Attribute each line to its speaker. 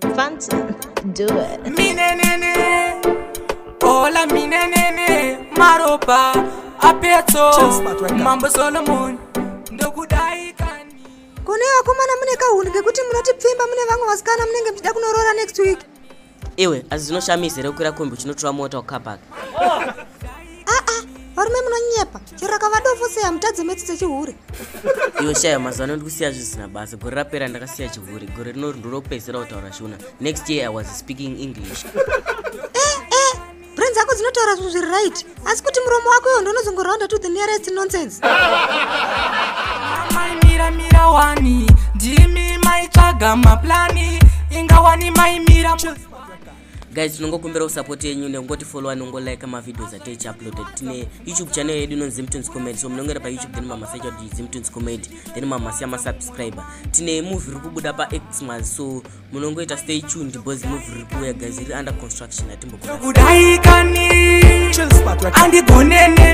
Speaker 1: Fantan, do it.
Speaker 2: Minenene, hola minenene, maropa, apetso, Mambo Solomon, ndokudai kani.
Speaker 3: Kune vakomana mune kahuni kekuti munotipfimba mune vamwe vasikana munenge muchida kunoroora next week.
Speaker 4: Iwe, asi zvinoshamisa here kukwira kombi uchinotora mota kucar park?
Speaker 3: Aa, varume munonyepa, chero rakavadofo sei hamutadze metsi dzechihure.
Speaker 4: Iwe shaya, mazuva ano ndikusiya zvisina basa. Gore rapera ndakasiya chihure, gore rino ndorokupedzisira kutaura Shona. Next year I was speaking English.
Speaker 3: Eh, brain dzako dzinotaura zvinhu zviri right, asi kuti muromo wako iwo ndonozongoraunda to the nearest nonsense.
Speaker 2: Maimira mira wani, ndimi maitsvaga maplani, ingawani maimira.
Speaker 4: Guys, tinongokumbira support yenyu nekungotifollowa nongolike mavideos atichiuploada. Tine YouTube channel yedu inonzi Zimtunes Comedy, so munongera paYouTube, then mamasearcha kuti Zimtunes Comedy, then mamasiya masubscriber. Tine movie riri kubuda paXmas, so munongoita stay tuned because movie riri kuuya, guys, riri under construction, atimbokuda.
Speaker 2: Ndokudai kani, andigone nemi.